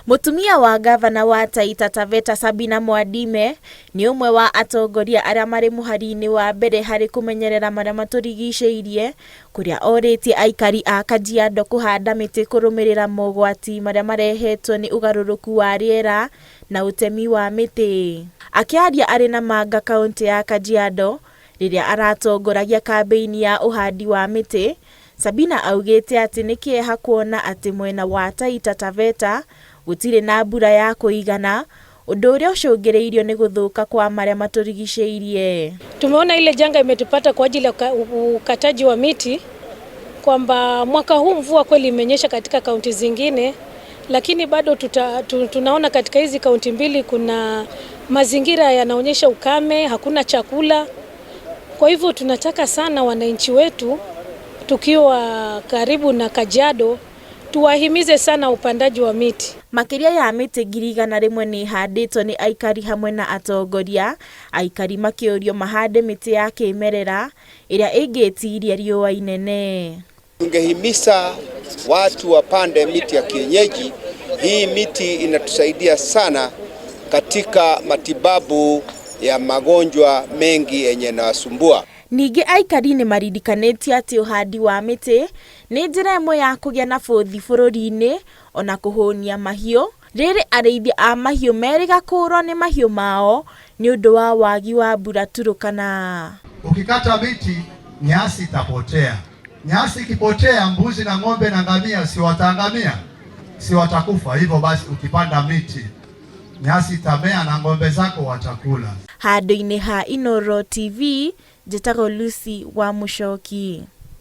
Mũtumia wa ngavana wa Taita Taveta Sabina Mwadime nĩ ũmwe wa atongoria arĩa marĩ mũhari-inĩ wa mbere harĩ kũmenyerera marĩa matũrigicĩirie, kũrĩa orĩtie aikari a Kajiado kũhanda mĩtĩ kũrũmĩrĩra mogwati marĩa marehetwo nĩ ũgarũrũku wa rĩera na ũtemi wa mĩtĩ. Akĩaria arĩ Namanga kaũntĩ ya Kajiado rĩrĩa aratongoragia kambĩini ya ũhandi wa mĩtĩ, Sabina augĩte atĩ nĩ kĩeha kuona atĩ mwena wa Taita Taveta gũtirĩ na mbura ya kũigana, ũndũ ũrĩa ũcũngĩrĩirio nĩ gũthũka kwa marĩa matũrigicĩirie. Tumeona ile janga imetupata kwa ajili ya ukataji wa miti, kwamba mwaka huu mvua kweli imenyesha katika kaunti zingine, lakini bado tunaona katika hizi kaunti mbili kuna mazingira yanaonyesha ukame, hakuna chakula. Kwa hivyo tunataka sana wananchi wetu tukiwa karibu na Kajiado tuwahimize sana upandaji wa miti. Makĩria ya mĩtĩ 100,000 nĩ ĩhandĩtwo nĩ aikari hamwe na atongoria, aikari makĩũrio mahande mĩtĩ ya kĩmerera ĩrĩa ĩngĩtiria riũa inene. Tungehimiza watu wapande miti ya kienyeji. Hii miti inatusaidia sana katika matibabu ya magonjwa mengi yenye yanawasumbua. Ningĩ aikari nĩ maririkanĩtio atĩ ũhandi wa mĩtĩ nĩ njĩra ĩmwe ya kũgĩa na bũthi bũrũri-inĩ ona kũhũnia mahiũ, rĩrĩ arĩithi a mahiũ merĩga kũũrwo nĩ mahiũ mao nĩ ũndũ wa wagi wa mbura Turkana. Ukikata miti nyasi itapotea. Nyasi ikipotea, mbuzi na ng'ombe na ngamia si wataangamia? Si watakufa? Hivyo basi ukipanda miti nyasi itamea na ng'ombe zako watakula. Handũ-inĩ ha Inooro TV, njĩtagwo Lucy wa Mũchoki.